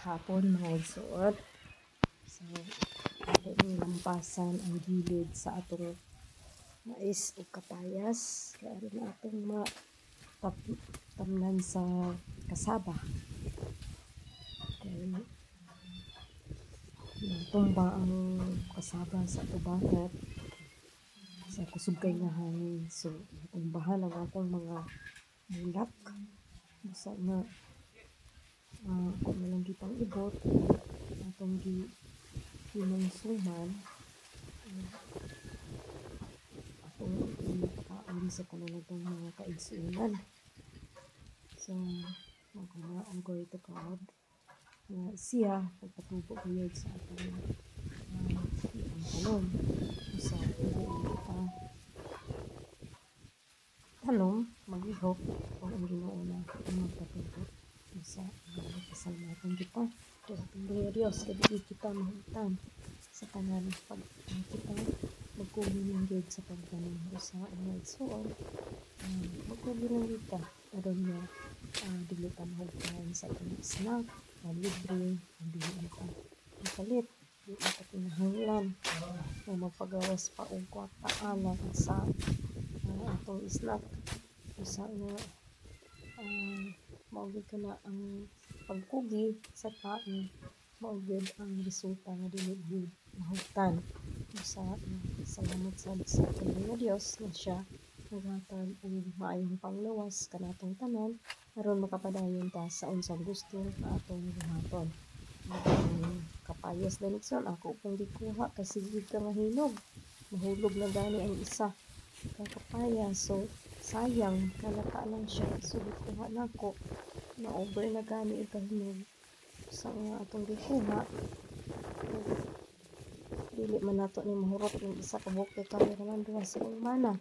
Hapon, mga igsuon. So, ato ning lampasan ang gilid sa atong mais ug kapayas kay aron na atong matamnan sa kasaba. Kay tumba ang kasaba sa tubangat sa kusog kay nga hangin. So, natumbahan ang akong mga bulak. Busa nga ako na lang gipang ibot atong gi hinungsuman, atong ipakaon sa tanan natong mga kaigsuonan. So, ako na ang glory to God nga siya pagpatubo gayud sa atong ang tanom sa dili kita tanom, maglihok o ang Ginoo na ang magpatubo sa pasalamatan kita sa atong Diyos kay dili kita mahugtan sa tanan pag kita magkugi lang gyud sa pagtanom sa mga igsuon. Magkugi lang gyud ta aron nga dili ta mahugtan sa atong snack na libre, dili na ta mapalit, dili na ta kinahanglan nga magpagawas pa og kwarta alang sa atong snack. Usa nga mao gyud kana ang pagkugi sa tao, mao gyud ang resulta nga dili gyud mahugtan. Usa salamat sad sa atong nga Dios nga siya naghatag og maayong panglawas kanatong tanan aron makapadayon ta sa unsang gusto nga atong buhaton. Ang kapayas din, igsoon, ako pong gikuha kay sige ka nga hinog, mahulog na gani ang isa ka kapaya, so sayang nalata lang siya, so gikuha nako. Na over na gani ang kahinog sa nga atong gikuha. Dili man nato ni mahurot ng isa ka buok kay kami raman duha sa imong mana.